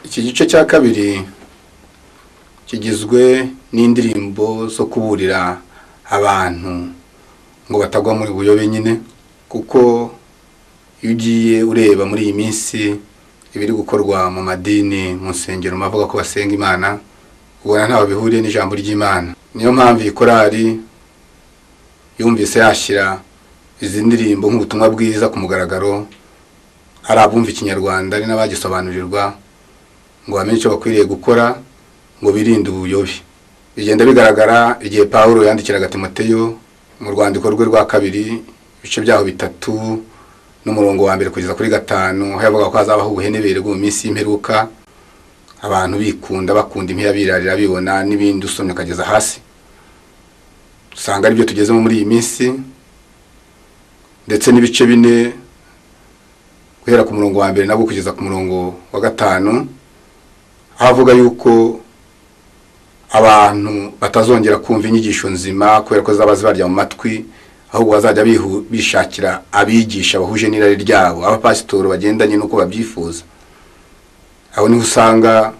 Iki gice cya kabiri kigizwe n'indirimbo zo kuburira abantu ngo batagwa muri buyobe nyine, kuko iyo ugiye ureba muri iyi minsi ibiri gukorwa mu madini, mu nsengero bavuga ko basenga Imana, ubona ntaho bihuriye n'ijambo ry'Imana. Niyo mpamvu iyi korali yumvise yashyira izi ndirimbo nk'ubutumwa bwiza ku mugaragaro, ari abumva Ikinyarwanda ari n'abagisobanurirwa ngo bamenye icyo bakwiriye gukora ngo birinde ubuyobe. Bigenda bigaragara igihe Pawulo yandikiraga Timoteyo mu rwandiko rwe rwa kabiri, ibice byaho 3 n'umurongo wa 1 kugeza kuri 5, aho yavuga ko hazabaho ubuhenebere bwo mu minsi y'imperuka, abantu bikunda, bakunda impiya, birarira, bibona n'ibindi, usomye ukageza hasi. Usanga aribyo tugezemo muri iyi minsi, ndetse n'ibice 4 guhera ku murongo wa 1 nabwo kugeza ku murongo wa 5, aho avuga yuko abantu batazongera kumva inyigisho nzima kubera ko zaba zibarya mu matwi, ahubwo bazajya bishakira abigisha bahuje n'irari ryabo, abapasitori bagendanye n'uko babyifuza. Aho niho usanga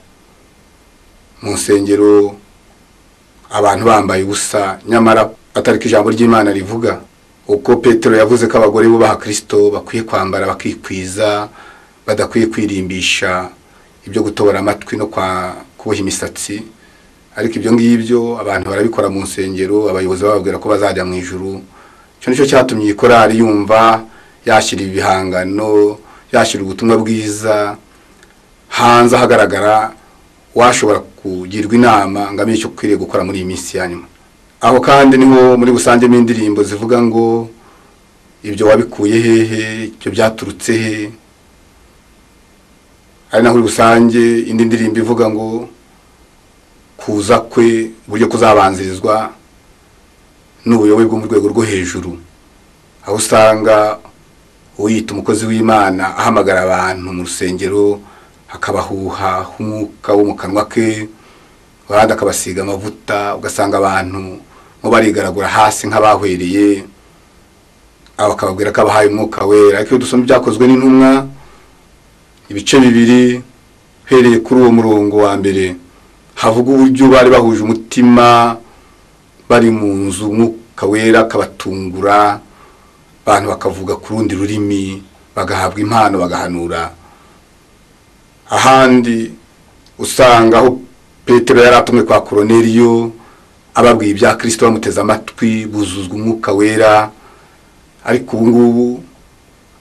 mu nsengero abantu bambaye ubusa, nyamara atari ko ijambo ry'Imana rivuga. Uko Petero yavuze ko abagore bubaha Kristo bakwiye kwambara bakikwiza, badakwiye kwirimbisha ibyo gutobora amatwi no kuboha imisatsi, ariko ibyo ngibyo abantu barabikora mu nsengero, abayobozi bababwira ko bazajya mu ijuru. Icyo nicyo cyatumye iyi korali yumva yashyira ibihangano, yashyira ubutumwa bwiza hanze ahagaragara, washobora kugirwa inama ngo amenye icyo ukwiriye gukora muri iyi minsi ya nyuma. Aho kandi niho muri busangemo indirimbo zivuga ngo ibyo wabikuye hehe, ibyo byaturutse he. Ari naho muri busange indi ndirimbo ivuga ngo kuza kwe uburyo kuzabanzirizwa n'ubuyobe bwo mu rwego rwo hejuru, aho usanga uyita umukozi w'Imana ahamagara abantu mu rusengero akabahuha umwuka wo mu kanwa ke, abandi akabasiga amavuta, ugasanga abantu mo barigaragura hasi nk'abahwereye, abo akababwira ko abahaye umwuka wera. Ariko iyo dusoma ibyakozwe n'intumwa ibice 2 uhereye kuri uwo murongo wa 1, havuga uburyo bari bahuje umutima, bari mu nzu, umwuka wera akabatungura, abantu bakavuga ku rundi rurimi, bagahabwa impano, bagahanura. Ahandi usanga aho Petero yari atumwe kwa Koroneliyo ababwiye ibya Kristo, bamuteze amatwi, buzuzwa umwuka wera. Ariko ubu ngubu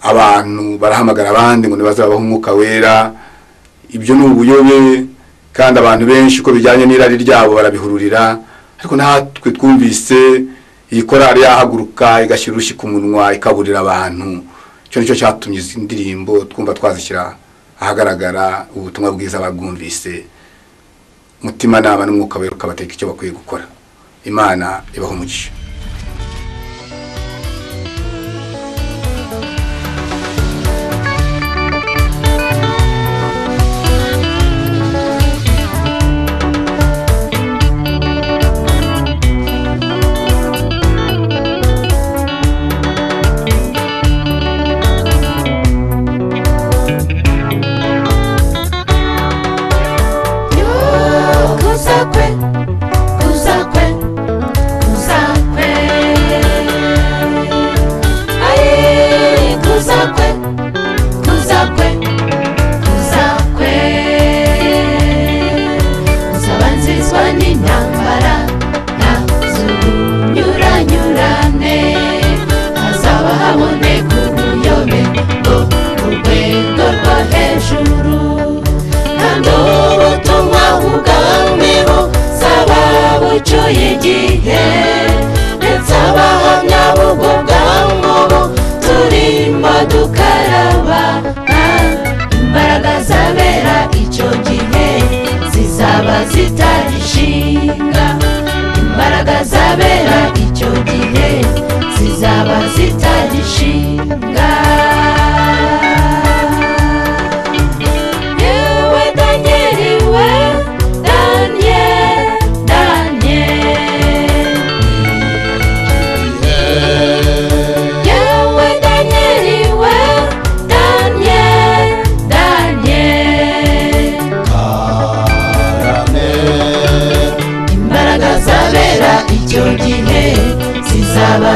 abantu barahamagara abandi ngo nibazabaho umwuka wera. Ibyo ni ubuyobe, kandi abantu benshi ko bijyanye n'irari ryabo barabihururira. Ariko natwe twumvise iyi korali yahaguruka igashyira urushyi ku munwa, ikaburira abantu. Icyo nicyo cyatumye izi ndirimbo twumva twazishyira ahagaragara, ubutumwa bwiza babwumvise, umutimanama n'umwuka wera ukabateka icyo bakwiye gukora. Imana ibahe umugisha. Kuzakwe, kuzakwe, kuzakwe.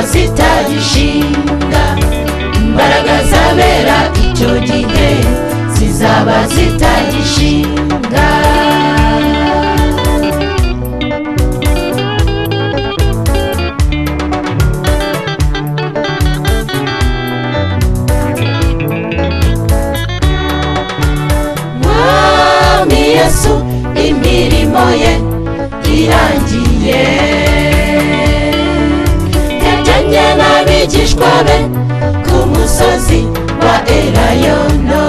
zizaba zitagishinga. Imbaraga z'abera icyo gihe zizaba zitagishinga. Mwami Yesu imirimo ye irangiye, yajyanye n'abigishwa be ku musozi wa Elayono,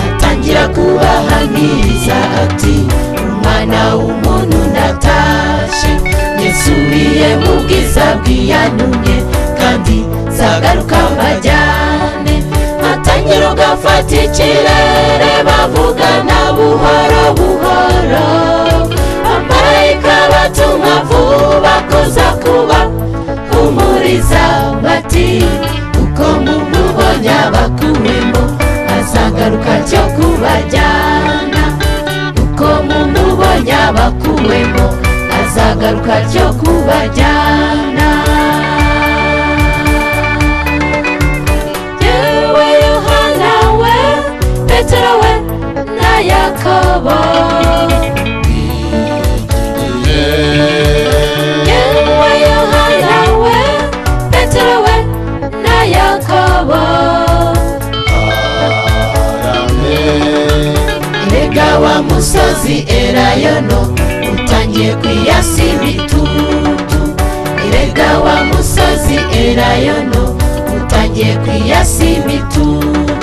atangira kubahamiriza ati umwana w'umuntu ndatashye, nsubiye mu bwiza bw'iyantumye kandi nzagaruka mbajyane. Atangira ugafata ikirere bavugana buhoro buhoro, abamarayika batumwa vuba kuza kuba humuriza bati uko mumubonye abakuwemo azagaruka cyo kubajyana. Uko mumubonye abakuwemo azagaruka cyo kubajyana. Yewe Yohana we, Petero we na Yakobo, yewe Yohana we, Petero we na Yakobo, erega wa musozi Elayono utangiye kwiyasa ibitutu. Erega wa musozi Elayono utangiye kwiyasa imitutu.